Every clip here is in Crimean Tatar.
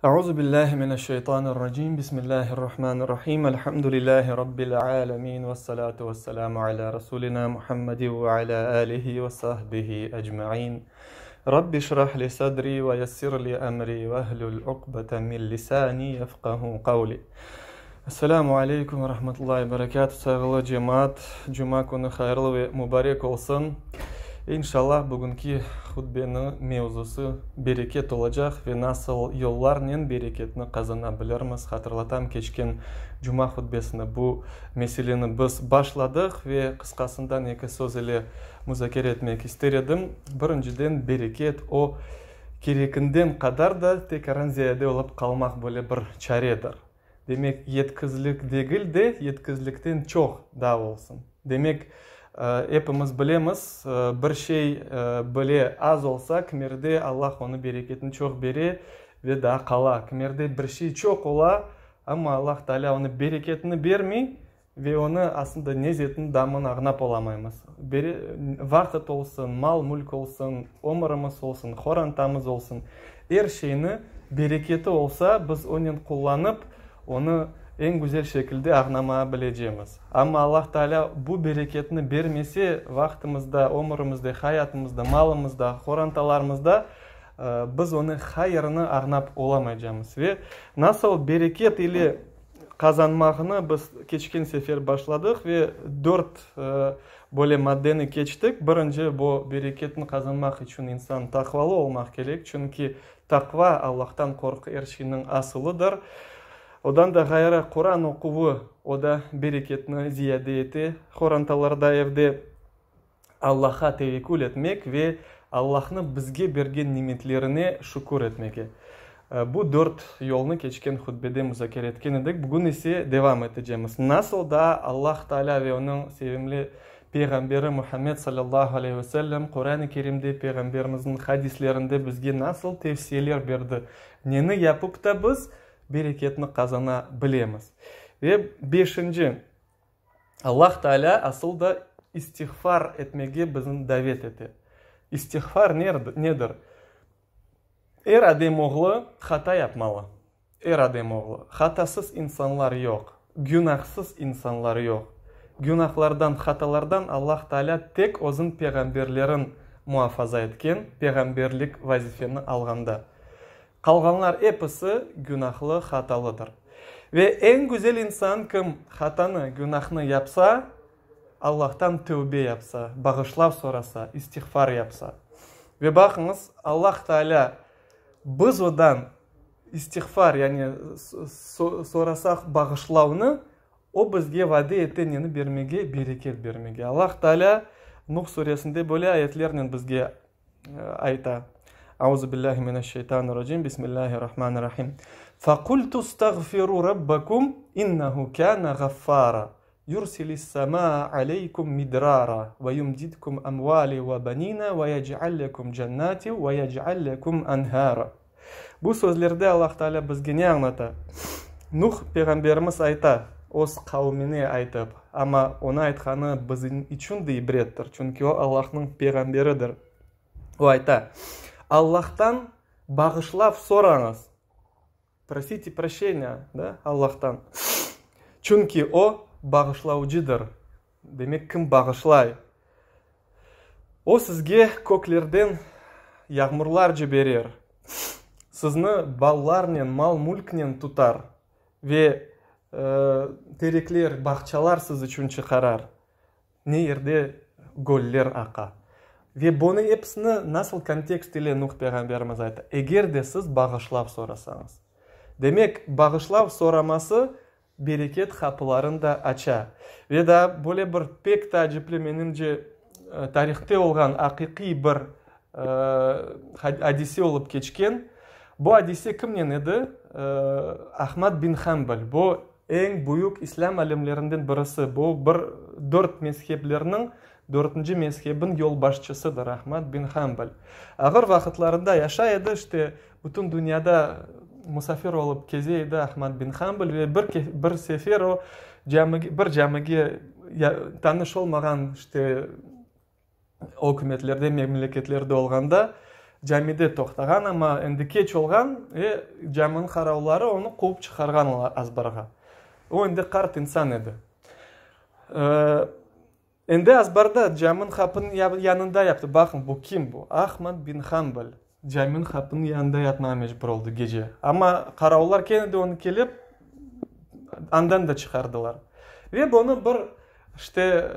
Euzu billahi mineşşeytanirracim. Bismillahirrahmanirrahim. Elhamdülillahi rabbil alamin ve salatu vesselamu ala rasulina Muhammedin ve ala alihi ve sahbihi ecmaîn. Rabbi şrah li sadri ve yessir li emri ve hlul uqbeten min lisani yefqahu qavli. Esselamu aleykum ve rahmetullahi ve berekatuh, sayğılı cemaat. Cuma künü hayırlı ve mübarek olsun. İnşallah, bugünki hutbeniñ mevzusı bereket olacaq ve nasıl yollarnen bereketni qazana bilirmiz. Hatırlatam, keçken cuma hutbesini bu meseleni biz başladıq ve qısqasından eki söz ile muzakere etmek ister edim. Birinciden, bereket, o, kerekinden qadar da tekaran ziyade olıp qalmaq böyle bir çaredir. Demek, yetkizlik degil de, yetkizlikten çoq da olsun. Demek, epimiz bilemiz, bir şey bile az olsa, kimerde Allah onı bereketini çoq bere ve daa qala. Kimerde bir şey çoq ola, amma Allah Taalâ onı bereketini bermey Ve onı, aslında, nezetini damını añlap olamaymız. Vaqıt olsun, mal-mülk olsun, ömürimiz olsun, qorantamız olsun, er şeyni bereketi olsa, biz onen qullanıp, onı eñ güzel şekilde añlamağa bilecemiz. Amma Allah Taalâ bu bereketni bermese, vaqtımızda, ömürimizde, hayatımızda, malımızda, qorantalarımızda biz onı hayırını añlap olamaycamız. Ve nasıl bereket ile Qazanmağını biz keçken sefer başladıq ve dört böyle maddeni keçtik. Birinci, bu bereketni qazanmaq içün insan taqvalı olmaq kerek, çünki taqva, Allahtan qorqu er şeyniñ asılıdır. Odan da ğayrı, Quran oquvı, o da bereketni ziyade ete qorantalarda, evde. Allahqa tevekkül etmek ve Allahnı bizge bergen nimetlerine şükür etmege. Bu dört yolnı keçken hutbede muzakere etken edik, bugün ise devam etecemiz. Nasıl da Allah Taalâ ve Onıñ sevimli Peyğamberi Muhammed salâllahu aleyhi ve sellem Quran-ı Kerimde, Peyğamberimizniñ hadislerinde bizge nasıl tevsiyeler berdi, neni yapıp da biz bereketni qazana bilemiz? Ve beşinci. Allah Teala asıl da istiğfar etmege bizni davet ete. İstiğfar nedir? Er adem oğlu hata yapmalı. Er adem oğlu. Hatasız insanlar yoq. Günahsız insanlar yoq. Günahlardan, hatalardan Allah Teala tek Özüñ peyğamberlerin muafaza etken, peyğamberlik vazifeni alğanda. Qalğanlar episi günahlı, hatalıdır. Ve eñ güzel insan kim hatanı, günahnı yapsa, Allahtan tövbe yapsa, bağışlav sorasa, istiğfar yapsa. Ve baqıñız, Allah Taalâ biz odan istiğfar, yani sorasaq bağışlavnı, O bizge vade ete neni bermege? Bereket bermege. Allah Taalâ Nuh suresinde böyle ayetlernen bizge ayta, Auzubillahi mineşşeytanirracim, Bismillahirrahmanirrahim. Fequltu stağfiru rabbakum innehu kâne gaffâra, yursilissemâa aleykum midrara ve yumdidkum amvâli ve benîne ve yec'al lekum cennâtin ve yec'al lekum enhâra. Bu sözlerde Allah Teala bizge ne añlata? Nuh peyğamberimiz ayta, öz qavmine aytıp, amma onı aytqanı bizim içün de ibrettir, çünki o Allahnıñ peyğamberidir. O ayta, Allahtan bağışlav sorañız, prosite proşeniya, da, Allahtan, çünki O bağışlavcıdır, Demek, kim bağışlay? O sizge köklerden yağmurlar ciberer, sizni ballarnen, mal-mülknen tutar ve terekler, bağçalar siz içün çıqarar, ne yerde göller aqa. Ve bunı episini nasıl kontekst ile Nuh peyğamberimiz ayta? Eger de siz bağışlav sorasañız. Demek, bağışlav soraması bereket qapılarını da aça. Ve daa böyle bir pek taacipli, menimce, tarihte olğan aqiqiy bir adise olıp keçken. Bu adise kimnen edi? Ahmad bin Hanbal. Bu eñ büyük islâm alimlerinden birisi. Bu bir dört mezheplerniñ dörtünci mezhebin yolbaşçısıdır Ahmad bin Hanbal. Ağır vaqıtlarında yaşay edi, işte, Bütün dünyada musafir olıp keze edi Ahmad bin Hanbal ve bir bir sefer o camige bir camige tanış olmağan işte ükümetlerde, memleketlerde olğanda. Camide toqtağan, amma endi keç olğan ve caminiñ qaravulları onı quvıp çıqarğanlar azbarğa. O endi qart insan edi. Endi azbarda, caminiñ qapınıñ yanında yaptı. Baqıñ, bu kim bu? Ahmad bin Hanbal. Caminiñ qapınıñ yanında yatmağa mecbur oldı gece. Amma qaravullar kene de onı kelip, andan da çıqardılar. Ve bunı bir, işte,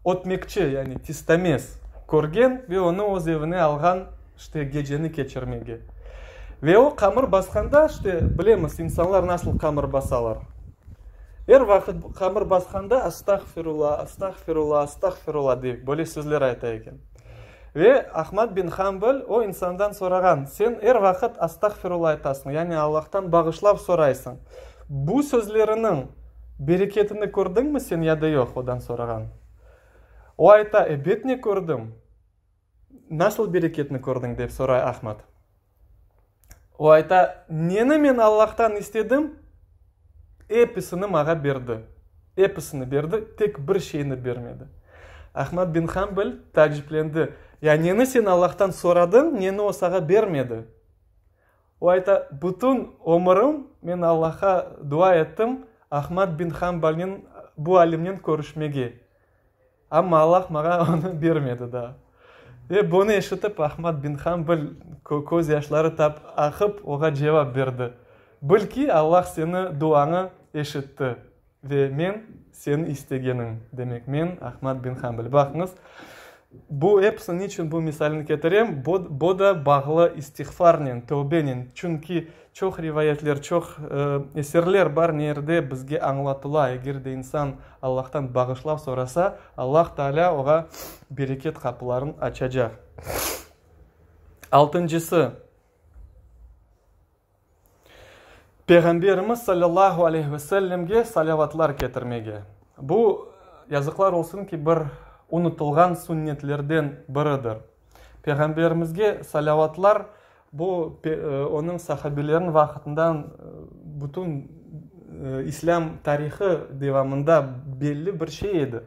ötmekçi, yani tistomez körgen ve onı öz evine alğan, işte, geceni keçirmege. Ve o qamır basqanda, işte, bilemiz, insanlar nasıl qamır basalar. Er vaqıt qamır basqanda Astağfirulla, astağfirulla, astağfirulla dey, böyle sözler ayta eken. Ve Ahmad bin Hanbal o insandan sorağan, Sen er vaqıt Astağfirulla aytasıñ, yani Allahtan bağışlav soraysıñ. Bu sözleriniñ bereketini kördiñmi sen ya da yoq? odan sorağan. O ayta, Ebet ne kördim. Nasıl bereketni kördiñ? dep soray Ahmad. O ayta, Neni men Allahtan istedim, episini mağa berdi. Episini berdi, tek bir şeyni bermedi. Ahmad bin Hanbal taaciplendi, Ya neni sen Allahtan soradıñ, neni o sağa bermedi? O ayta, Bütün ömürim men Allahqa dua ettim, Ahmad bin Hanbalnen, bu alimnen körüşmege. Amma Allah maña onı bermedi daa. Ve bunı eşitip, Ahmad bin Hanbal köz yaşları tap aqıp, oğa cevap berdi, Bil ki, Allah seni duañı eşitti ve men seniñ istegeniñ, demek, men, Ahmad bin Hanbal. Baqıñız, bu episi niçün bu misalni ketirem, bu da bağlı istiğfarnen, tövbenen, çünki Çoq rivayetler, çoq eserler bar, ne yerde bizge añlatıla, eger de insan Allahtan bağışlav sorasa, Allah Taalâ oğa bereket qapıların açacaq. Altıncısı, Peyğamberimiz salâllahu aleyhi ve sellemge salâvatlar ketirmege. Bu, yazıqlar olsun ki, bir unutılğan sünnetlerden biridir. Peyğamberimizge salâvatlar, bu, onıñ sahabeleriniñ vaqtından bütün İslâm tarihı devamında belli bir şey edi.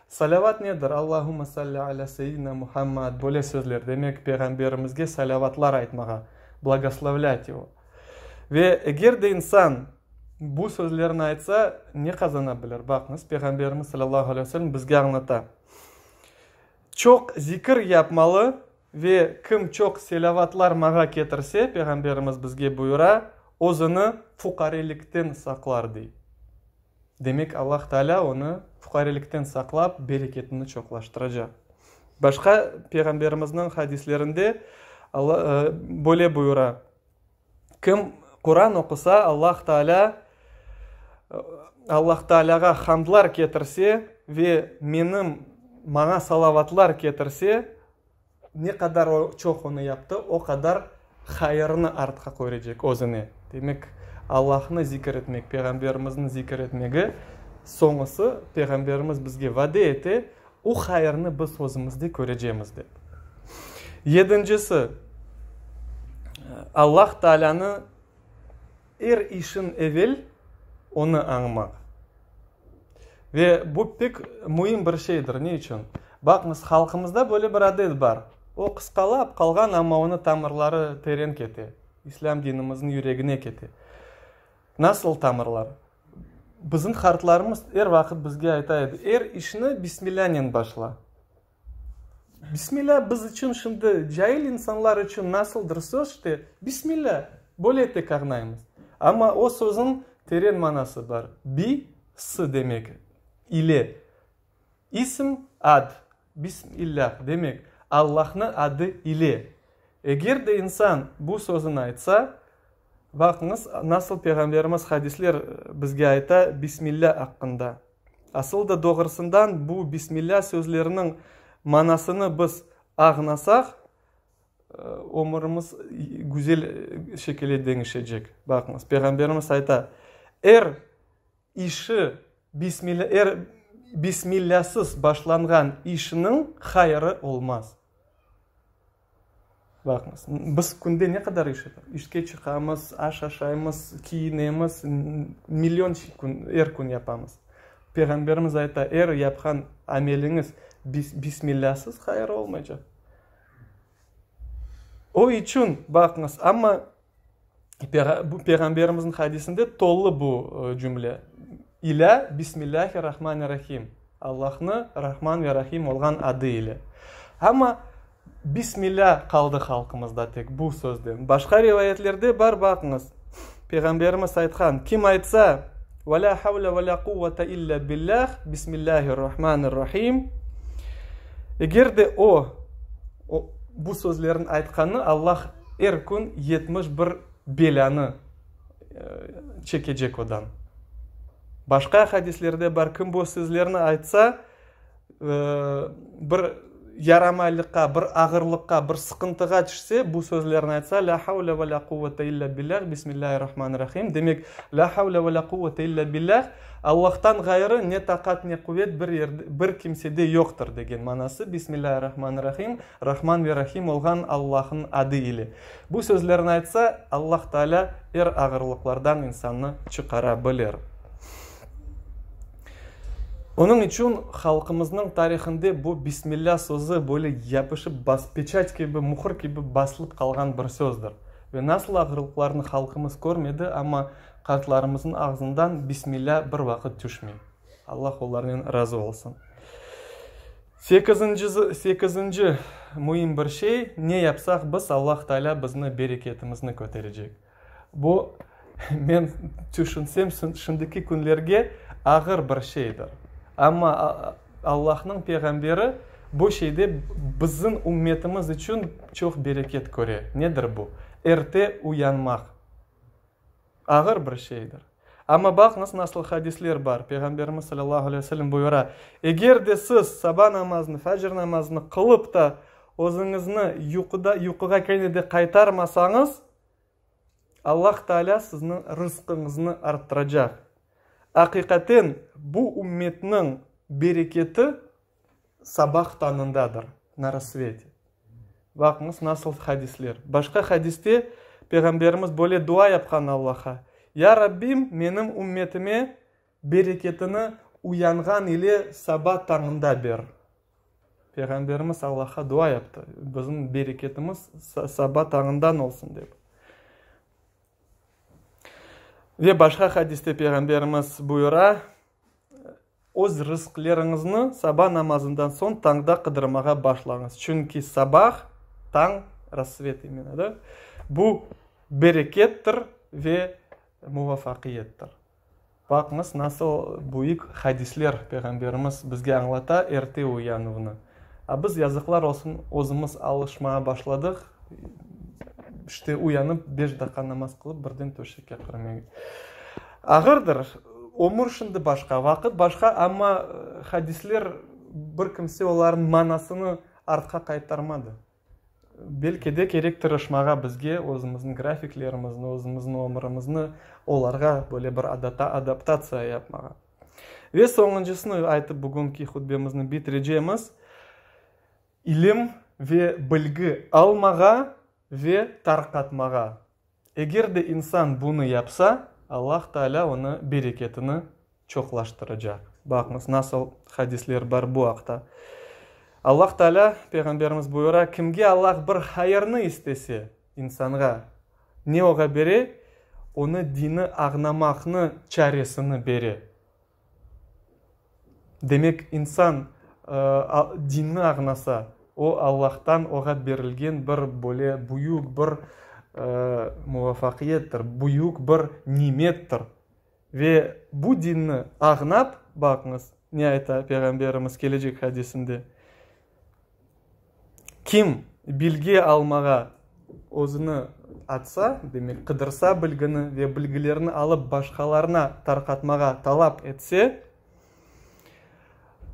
Salâvat nedir? Allahümme salli alâ seyyidina Muhammad, böyle sözler, demek, Peyğamberimizge salâvatlar aytmağa, blagoslovlât ego. Ve eger de insan bu sözlerni aytsa, ne qazana bilir? Baqıñız, Peyğamberimiz salâllahu aleyhi ve sellem bizge añlata. Çoq zikir yapmalı ve kim çoq selâvatlar mağa ketirse, Peyğamberimiz bizge buyura, özüni fuqarelikten saqlar, dey. Demek, Allah Taalâ onı fuqarelikten saqlap, bereketini çoqlaştıracaq. Başqa Peyğamberimizniñ hadislerinde Alla böyle buyura, Kim Quran oqusa, Allah Taalâ Allah Taalâğa hamdlar ketirse ve menim maña salavatlar ketirse, ne qadar o çoq onı yaptı, o qadar hayırnı artqa körecek özüne. Demek, Allahnı zikir etmek, Peyğamberimizni zikir etmegi, soñusı, Peyğamberimiz bizge vade ete, o hayırnı biz özümizde körecemiz dep. Yedincisi, Allah Taalânı er işin evel onı añmaq. Ve bu pek müim bir şeydir. Ne içün? Baqıñız, halqımızda böyle bir adet bar. O qısqalap qalğan, amma onıñ tamırları teren kete, İslâm dinimizniñ yüregine kete. Nasıl tamırlar? Bizim qartlarımız er vaqıt bizge ayta edi, er işni bismillânen başla. Bismillâ biz içün şimdi, cail insanlar içün nasıldır söz, işte, bismillâ, böyle tek añlaymız. Amma o sözüñ teren manası bar. Bi, s demek, ile. İsm, ad. Bismillâh, demek, Allahnı adı ile. Eger de insan bu sözüni aytsa, baqıñız, nasıl Peyğamberimiz hadisler bizge ayta Bismillâ aqqında. Asıl da doğrusından bu Bismillâ sözleriniñ manasını biz añlasaq, ömürimiz güzel şekilde deñişecek. Baqıñız, Peyğamberimiz ayta, Er işi Bismillâ, er Bismillâsız başlanğan işniñ hayırı olmaz. Baqıñız, biz künde ne qadar iş etemiz? İşke çıqamız, aş aşaymız, kiyinemiz, million şey er kün yapamız. Peyğamberimiz ayta, er yapqan ameliñiz Bismillâsız hayırı olmaycaq. O içün, baqıñız, amma bu Peyğamberimizniñ hadisinde tolu bu cümle, İlâ Bismillâhi-Rahmani-Rahim, Allahnı Rahman ve Rahim olğan adı ile. Amma Bismillâ qaldı halqımızda tek bu sözden. Başqa rivayetlerde bar, baqıñız, Peyğamberimiz aytqan, Kim aytsa, Ve lâ havle ve lâ quvvete illâ billâh, Bismillâhir-Rahmanir-Rahim, eger de o, bu sözlerni aytqanı, Allah er kün 71 belânı çekecek odan. Başqa hadislerde bar, kim bu sözlerni aytsa, bir yaramaylıqqa, bir ağırlıqqa, bir sıqıntığa tüşse, bu sözlerni aytsa, Lâ havle ve lâ quvvete illâ billâh, Bismillâhir-Rahmanir-Rahim, demek, Lâ havle ve lâ quvvete illâ billâh, Allahtan ğayrı ne taqat, ne quvet bir yerde, bir kimsede yoqtır degen manası, Bismillâhir-Rahmanir-Rahim, Rahman ve Rahim olğan Allahnıñ adı ile. Bu sözlerni aytsa, Allah Taalâ er ağırlıqlardan insannı çıqara bilir. Onıñ içün halqımıznıñ tarihinde bu Bismillâ sözü böyle yapışıp, bas, peçat kibi, mühür kibi basılıp qalğan bir sözdir. Ve nasıl ağırlıqlarnı halqımız körmedi, amma qartlarımıznıñ ağzından Bismillâ bir vaqıt tüşmey. Allah olarnen razı olsun. Sekizinci, sekizinci müim bir şey, ne yapsaq biz, Allah Teala bizni bereketimizni köterecek. Bu, men tüşünsem, şimdiki künlerge ağır bir şeydir. Amma Allahnıñ peyğamberi bu şeyde bizim ümmetimiz içün çoq bereket köre. Nedir bu? Erte uyanmaq. Ağır bir şeydir. Amma baqıñız, nasıl hadisler bar, Peyğamberimiz salâllahu aleyhi ve sellem buyura, Eger de siz saba namazını, fecr namazını qılıp da, özüñizni yuquda, yuquğa kene de qaytarmasañız, Allah Taalâ sizniñ rızqıñıznı arttıracaq. Aqiqaten, bu ümmetniñ bereketi sabah tañındadır, na rassvete. Baqıñız, nasıl hadisler. Başqa hadiste Peyğamberimiz böyle dua yapqan Allahqa, Ya Rabbim, menim ümmetime bereketini uyanğan ile saba tañında ber. Peyğamberimiz Allahqa dua yaptı, bizim bereketimiz saba tañından olsun dep. Ve başqa hadiste Peyğamberimiz buyura, Öz rızqleriñizni saba namazından soñ tañda qıdırmağa başlañız, çünki sabah, tañ, rassvet imенно, da, bu berekettir ve muvafaqiyettir. Baqıñız, nasıl büyük hadisler Peyğamberimiz bizge añlata erte uyanuvnı. A biz, yazıqlar olsun, özümiz alışmağa başladıq, işte, uyanıp, beş daqqa namaz qılıp, birden töşekke kirmege. Ağırdır. Ömür şimdi başqa, vaqıt başqa, amma hadisler, bir kimse olarnıñ manasını artqa qaytarmadı. Belki de kerek tırışmağa bizge, özümizniñ grafiklerimizni, özümizniñ ömürimizni olarğa böyle bir adaptatsiya yapmağa. Ve soñuncısını aytıp bugünki hutbemizni bitirecemiz, ilim ve bilgi almağa ve tarqatmağa. Eger de insan bunı yapsa, Allah Taalâ onı bereketini çoqlaştıracaq. Baqıñız, nasıl hadisler bar bu aqta. Allah Taalâ, Peyğamberimiz buyura, kimge Allah bir hayırnı istese, insanğa, ne oğa bere? Onı dini añlamaqnı çaresini bere. Demek, insan dinni añlasa, o, Allahtan oğa berilgen bir böyle büyük bir muvafaqiyettir, büyük bir nimettir. Ve bu dinni añlap, baqıñız, ne ayta Peyğamberimiz kelecek hadisinde, Kim bilgi almağa özüni atsa, demek, qıdırsa bilgini ve bilgilerni alıp başqalarına tarqatmağa talap etse,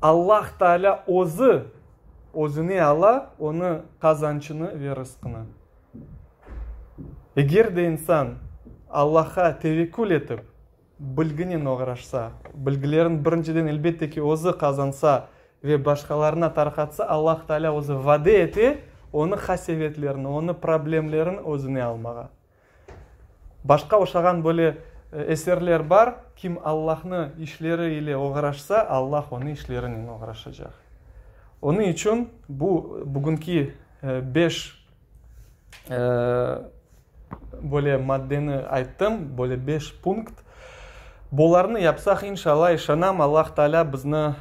Allah Taalâ özü özüne ala onı qazançını ve rızqını. Eger de insan Allahqa tevekkül etip, bilginen oğraşsa, bilgilerin birinciden elbette ki özü qazansa ve başqalarına tarqatsa, Allah Taalâ özü vade ete onı qasevetlerini, onı problemlerini özüne almağa. Başqa oşağan böyle eserler bar, kim Allahnı işleri ile oğraşsa, Allah onı işlerinen oğraşacaq. Onıñ içün bu bugünki beş. Böyle maddeni ayttım, böyle beş punkt. Bularnı yapsaq, inşallah, işanam, Allah Taalâ bizni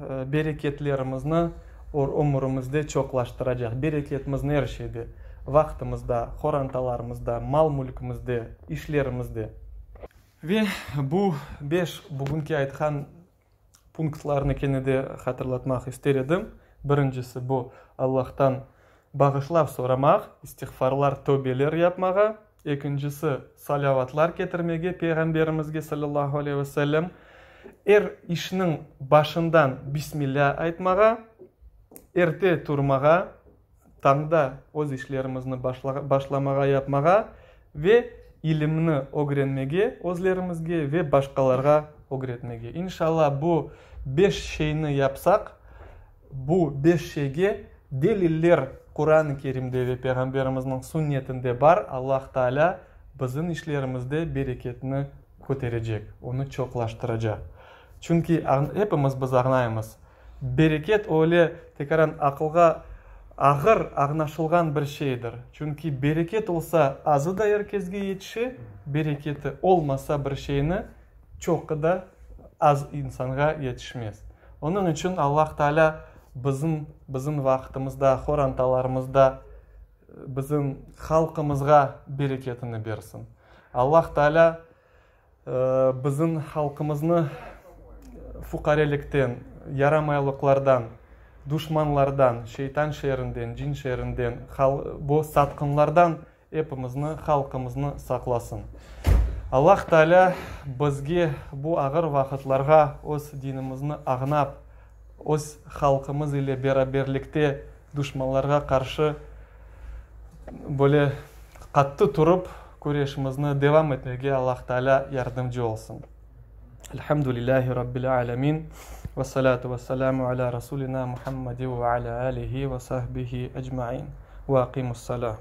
bereketlerimizni ömürimizde çoqlaştıracaq. Bereketimizni er şeyde, vaqtımızda, qorantalarımızda, mal-mülkümizde, işlerimizde. Ve bu beş bugünki aytqan punktlarnı kene de hatırlatmaq ister edim. Birincisi, bu, Allahtan bağışlav soramaq, istiğfarlar, töbeler yapmağa. Ekincisi, salâvatlar ketirmege Peyğamberimizge, salâllahu aleyhi ve sellem. Er işniñ başından Bismillâ aytmağa, erte turmağa, tañda öz işlerimizni başlamağa, yapmağa ve ilimni ögrenmege özlerimizge ve başqalarğa ögretmege. İnşallah, bu beş şeyni yapsaq, bu beş şeyge deliller Quran-ı Kerimde ve Peyğamberimizniñ sünnetinde bar, Allah Taalâ bizim işlerimizde bereketni köterecek, onı çoqlaştıracaq. Çünki epimiz biz añlaymız, Bereket öyle tekaran aqılğa ağır añlaşılğan bir şeydir. Çünki bereket olsa azı da er kesge yetişe, bereketi olmasa bir şeyni çoqı da az insanğa yetişmez. Onıñ içün Allah Taalâ bizim bizim vaqtımızda, qorantalarımızda, bizim halqımızğa bereketini bersin. Allah Taalâ Bizim halqımıznı fuqarelikten, yaramaylıqlardan, duşmanlardan, şeytan şerrinden, cin şerrinden, bu satqınlardan epimizni, halqımıznı saqlasın. Allah Taalâ bizge bu ağır vaqıtlarğa öz dinimizni añlap, öz halqımız ile beraberlikte duşmanlarğa qarşı böyle qattı turıp, küreşimizni devam etmege Allah Taalâ yardımcı olsun. Elhamdülillahi Rabbil alemin. Ve salatu ve selamu ala Rasulina Muhammedi ve ala alihi ve sahbihi ecmain. Ve aqimus salah.